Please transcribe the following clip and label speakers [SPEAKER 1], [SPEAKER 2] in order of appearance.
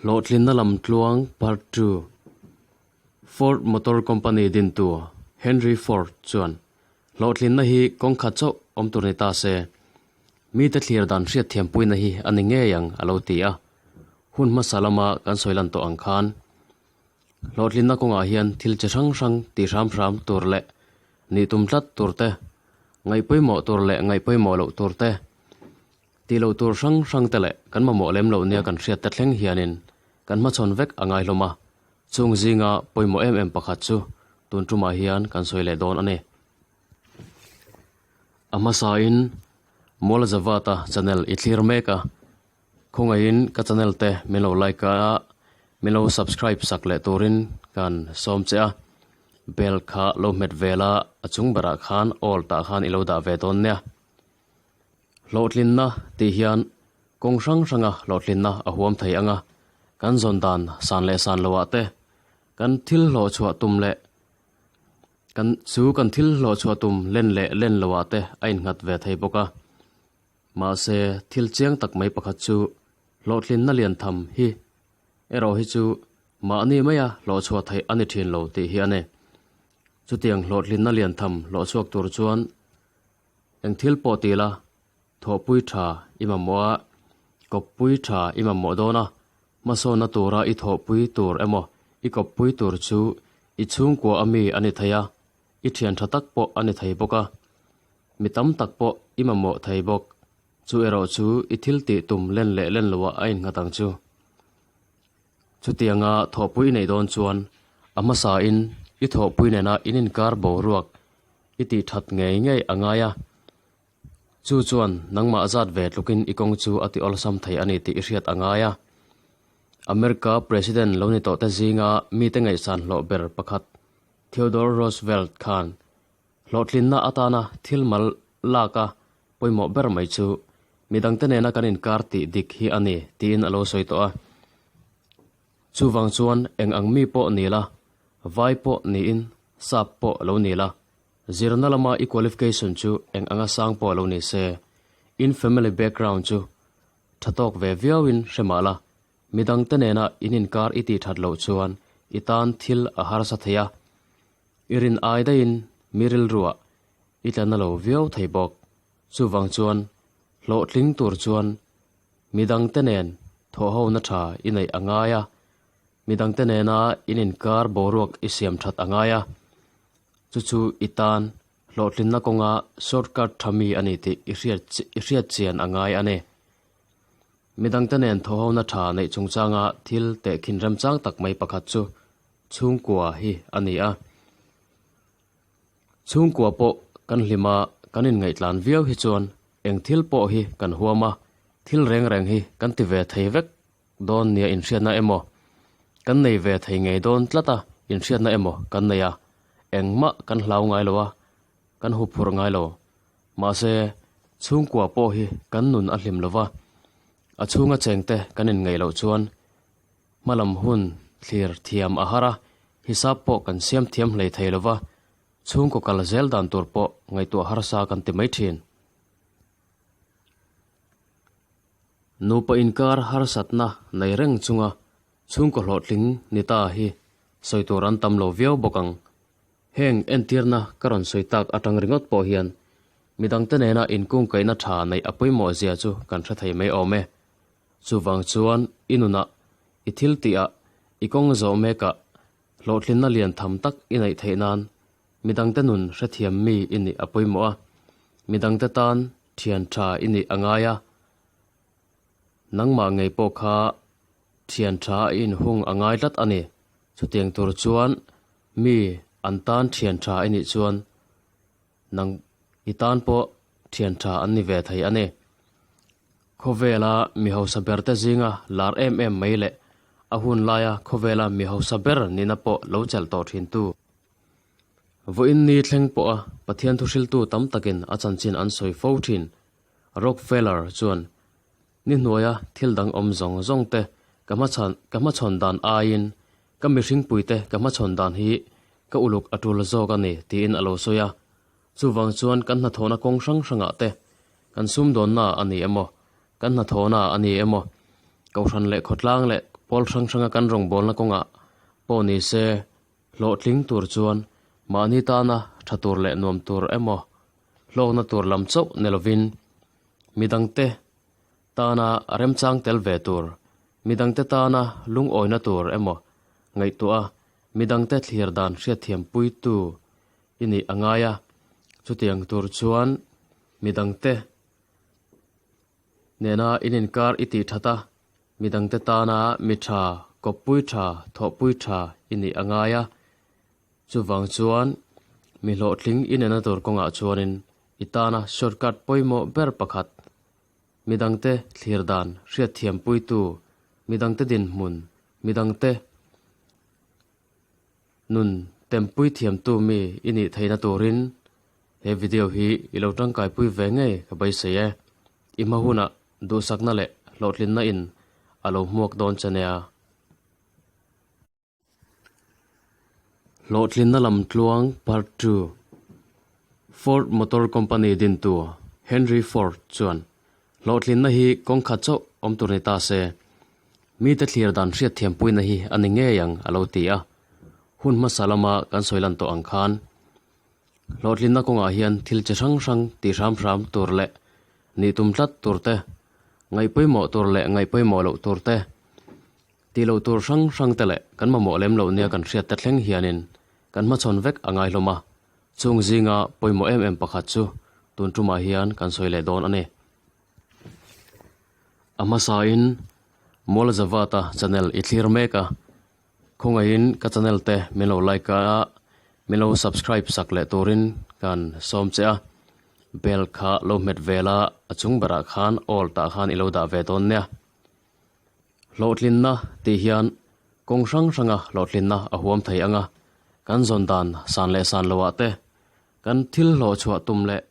[SPEAKER 1] Hlawhtlinna lamtluang Part Ii Ford Motor Company dintu Henry Ford chuan hlawhtlinna hi kawng khat chauh awm tur ni ta se, mite thlir dan hriatthiampuina hi a ni ngei ang a lo ti a. Hun hmasa lama kan sawi lan tawh ang khan hlawhtlinna kawngah hian thil chi hrang hrang ti hram hram tur leh nih tum tlat tur te, ngaihpawimawh tur leh ngaihpawimawh loh tur te, Tih loh tur hrang hrang te leh kan mamawh lem loh nia kan hriat te thleng hianin kan hmachhawn vek a ngai hlawm a, chung zinga pawimawh em em pakhat chu tun tumah hian kan sawi leh dawn a ni. A hmasain Mual Zavata channel i thlir mek a, khawngaihin ka channel te min lo like a, min lo subscribe sak leh turin kan sawm che a, bell kha lo hmet vel a, a chung berah khan all tah khan i lo dah ve dawn nia. Hlawhtlinna tih hian kawng hrang hranga hlawhtlinna a huam thei ang a, kan zawn dan san leh san loah te, kan thil hlawh chhuah tum leh kan chu kan thil hlawh chhuah tum len leh len loah te a innghat ve thei bawk a. Mahse, thil chiang tak mai pakhat chu hlawhtlinna lian tham hi erawh hi chu mahni maia hlawh chhuah theih a ni thin lo tih hi a ni. Chutiang hlawhtlinna lian tham hlawh chhuak tur chuan Eng thil pawh ti la, thawhpui tha i mamawh a, kawppui tha i mamawh dawn a, hmasawnna tura i thawhpui tur emaw i kawppui tur chu i chhungkua a mi a ni thei a, i thian tha tak pawh a ni thei bawk a, mi tam tak pawh i mamawh thei bawk. Chu erawh chu i thil tih tum len leh len loah a innghat ang chu. Chutianga thawhpui i neih dawn chuan a hmasain i thawhpui nena in inkar boruak I tih that ngei ngei a ngai a, chu chuan nangmah zat ve tlukin i kawng chu a ti awlsam thei a ni tih i hriat a ngai a. America President lo ni tawhte zinga mite ngaihsan hlawh ber pakhat Theodore Roosevelt khan hlawhtlinna atana thil mal laka pawimawh ber mai chu midangte nena kan inkar tih dik hi a ni tiin a lo sawi tawh a. Chuvang chuan eng ang mi pawh ni la, vai pawh niin Sap pawh lo ni la, zirna lama i qualification chu eng anga sang pawh lo ni se, in family background chu tha tawk ve viauin hre mah la, midangte nena in inkar i tih that loh chuan i tan thil a harsa thei a, i rin ai daihin mi rilruah i tla na lo viau thei bawk. Chuvang chuan hlawhtling tur chuan midangte nen thawhhona tha i neih a ngai a, Midangte nena in inkar boruak i siam that a ngai a, chu chu i tan hlawhtlinna kawnga shortcut tha mi a ni tih i hriat i hriat chian a ngai a ni. Midangte nen thawhhona tha neih chungchanga thil tehkhin remchang tak mai pakhat chu chhungkua hi a ni a. Chhungkua pawh kan hlim a, kan inngaihtlân viau hi chuan eng thil pawh hi kan huam a, thil reng reng hi kan ti ve thei vek dawn nia inhriatna emaw kan nei ve thei ngei dawn tlat a, inhriatna emaw kan nei a, engmah kan hlau ngai lo a, kan hup phurh ngai lo. Mahse, chhungkua pawh hi kan nun a hlim lo va, a chhunga chengte kan inngeih loh chuan hmalam hun thlir thiam a har a, hisap pawh kan siam thiam hlei thei lo va, chhungkaw kal zel dan tur pawh ngaihtuah harsa kan ti mai thin. Nupa inkar harsatna nei reng chunga chhungkaw hlawhtling ni ta hi sawi tur an tam lo viau bawk ang. Heng entirna ka rawn sawi tak atang ringawt pawh hian midangte nena inkungkaihna tha neih a pawimawh zia chu kan hre thei mai awm e. Chuvang chuan i nunah, i thil tihah, i kawng zawh mekah hlawhtlinna lian tham tak i neih theih nan midangte nun hrethiam mi i nih a pawimawh a, midangte tan Thian tha i nih a ngai a, nangmah ngei pawh kha thian tha i inhung a ngai tlat a ni. Chutiang tur chuan mi an tan thian tha i nih chuan nang i tan pawh thian tha an ni ve thei a ni. Khawvela mi hausa berte zinga lar em em mai leh a hun laia khawvela mi hausa ber nihna pawh lo chelh tawh thintu. Vawiin ni thleng pawha Pathian thuhriltu tam takin a chanchin an sawi fo thin. Rockefeller chuan, Ni hnuaia thil dang awm zawng zawng te ka hmachhan ka hmachhawn dan aiin ka mihringpuite ka hmachhawn dan hi ka uluk a tul zawk a ni tiin a lo sawi a. Chuvang chuan kan hnathawhna kawng hrang hrangah te, kan sumdawnna a ni emaw, kan hnathawhna a ni emaw, kohhran leh khawtlang leh. Pawl hrang hranga kan rawngbawlna kawngah pawh ni se, hlawhtling tur chuan mahni tana tha tur leh nuam tur emaw hlawkna tur lam chauh ni lovin midangte tana remchang tel ve tur, midangte tana lungawina tur emaw ngaihtuah a, midangte thlir dan hriatthiam puitu i nih a ngai a, chutiang tur chuan midangte nena in inkar i tih that a, midangte tana mi tha, kawppui tha, thawhpui tha i nih a ngai a, chuvang chuan mi hlawhtling i nena tur kawngah chuanin i tana shortcut pawimawh ber pakhat, midangte thlir dan hriatthiam puitu, midangte dinhmun, midangte Nun tempui thiamtu mi i nih theihna turin he video hi i lo tangkaipui ve ngei ka beisei e. I hma hunah duhsakna leh hlawhtlinna in a lo hmuak dawn che nia. Hlawhtlinna lam tluang Part Ii Ford Motor Company dintu Henry Ford chuan Hlawhtlinna hi kawng khat chauh awm tur ni ta se, mite thlir dan hriatthiampuina hi a ni ngei ang a lo ti a. Hun hmasa lama kan sawi lan tawh ang khan, hlawhtlinna kawngah hian thil chi hrang hrang ti hram hram tur leh nih tum tlat tur te, ngaihpawimawh tur leh ngaihpawimawh loh tur te, tih loh tur hrang hrang te leh kan mamawh lem loh nia kan hriat te thleng hianin kan hmachhawn vek a ngai hlawm a. Chung zinga pawimawh em em pakhat chu tun tumah hian kan sawi leh dawn a ni. A hmasain Mual Zavata channel i thlir mek a, khawngaihin ka channel te min lo like a, min lo subscribe sak leh turin kan sawm che a, bell kha lo hmet vel a, a chung berah khan all tah khan i lo dah ve dawn nia. Hlawhtlinna tih hian kawng hrang hranga hlawhtlinna a huam thei ang a, kan zawn dan san leh san loah te, kan thil hlawhchhuah tum leh.